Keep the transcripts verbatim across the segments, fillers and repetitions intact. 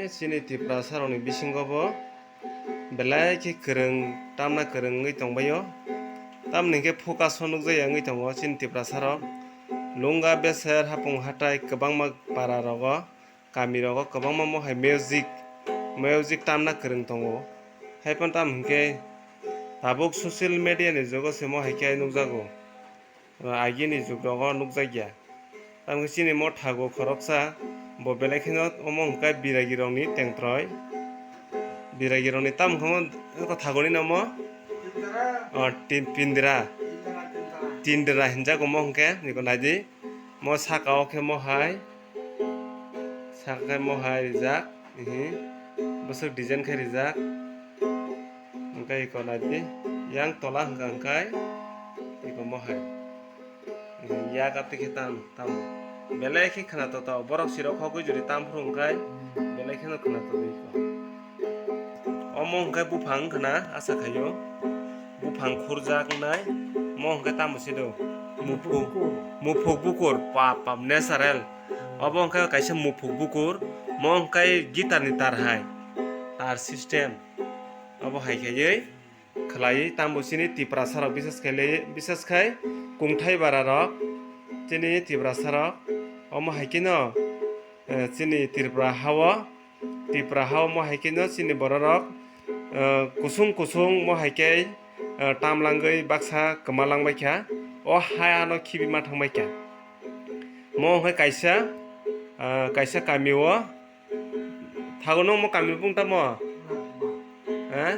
Chini Tiprasa rokni bisingo bo belai khe kwrwng, tamna kwrwng wngwi tongbaio. Tamni hwnkhe focus o nukjakya wngwi tongo chini Tiprasa rok. Lunga beser hapung hatai kwbangma para rogo, kami rogo kwbangma mohai music, music tamna kwrwng tongo. Haiphano tamo hwnkhe tabuk social media ni jugo se mohai khe nukjago. Agini jug rogo nukjakya. Tamokhe chini mo thago khoroksa, bo belai kheno omo hwnkhe biragi rokni tengtroi. Biragi rokni tamokhe mo thagoni namo? O, tin-, pindra. Tindra hinjago mo hwnkhe, niko naidi. Mo saka o khe mo hai. Saka khe mo hai rijak. Ihi. Bwswk design khe rijak. Hwnkhe iko naidi. Yang tola hwnkha hwnkhe iko mo hai. Yak atwi khe tam, tam. Belai khe khwna to to. Borok sirok hogwi jodi tam phuru hwnkhe belai kheno khwna to iko. Omo hwnkhe buphang wngkha na, asa khaio. Buphang khurjak wngnai. Mo hwnkhe tamo se do? Muphuk. Muphuk bukur. Pap, pap, natural. Obo hwnkhe kaisa muphuk bukur. Mo hwnkhe guitar ni tar hai. Tar system. Obo hai khaiwi khwlaiwi tambo chini Tiprasa rok, bises khai le, bises khai kungthai bara rok chini Tiprasa rok. Omo hai kheno, eh, chini Tripura hao, Tripura hao mo hai kheno chini borok rok, eh, kusung kusung mo hai khe, eh, tamlangwi baksa kwma langbaikha. O ha ano khibi ma thangbaikha. Mo hwnkhe kaisa, ah, kaisa kami o thago nung mo kami bung tamo? Eh?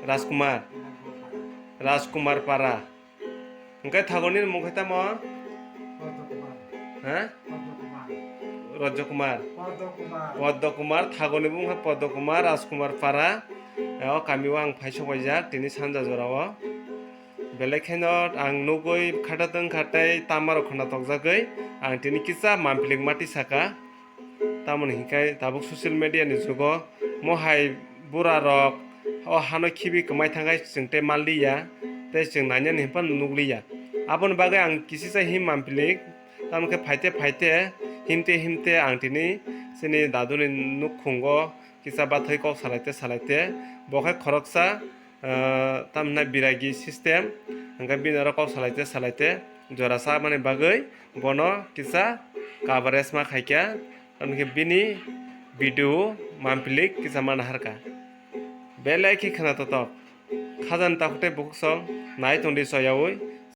Rajkumar. Rajkumar Para. Hwnkhe thago nini mung khe tamo? Eh? Rajkumar. Padma Kumar, thago ni bung khe Padma Kumar, Rajkumar Para. Eh, o kami o ang phai sok baijak tini sanja jora o. Belai kheno ang nugwi khatatwng kha tei tamo rok khwna tokjagwi ang tini kisa mampli mati saka. Tamoni hinkhe tabuk social media ni jugo mo hai bura rok o hano khibi kwmai thangkhe chwng tei manliya tei chwng nainani hinphano nukliya. Aboni bagwi ang kisisa him mampli, tamokhe phaite phaite himte himte ang tini chini daduni nukhungo kisa bathai kok salaite salaite bo khe khoroksa, ah, tamhinai biragi system, hwnkhe bini oro kok salaite salaite jora chamani bagwi bono kisa coverage ma khaikha, tamokhe bini video mampli kisa mana harkha. Belai khe khwna totok. Khajani takhuk tei bukhuk song nai tongdi soyaui.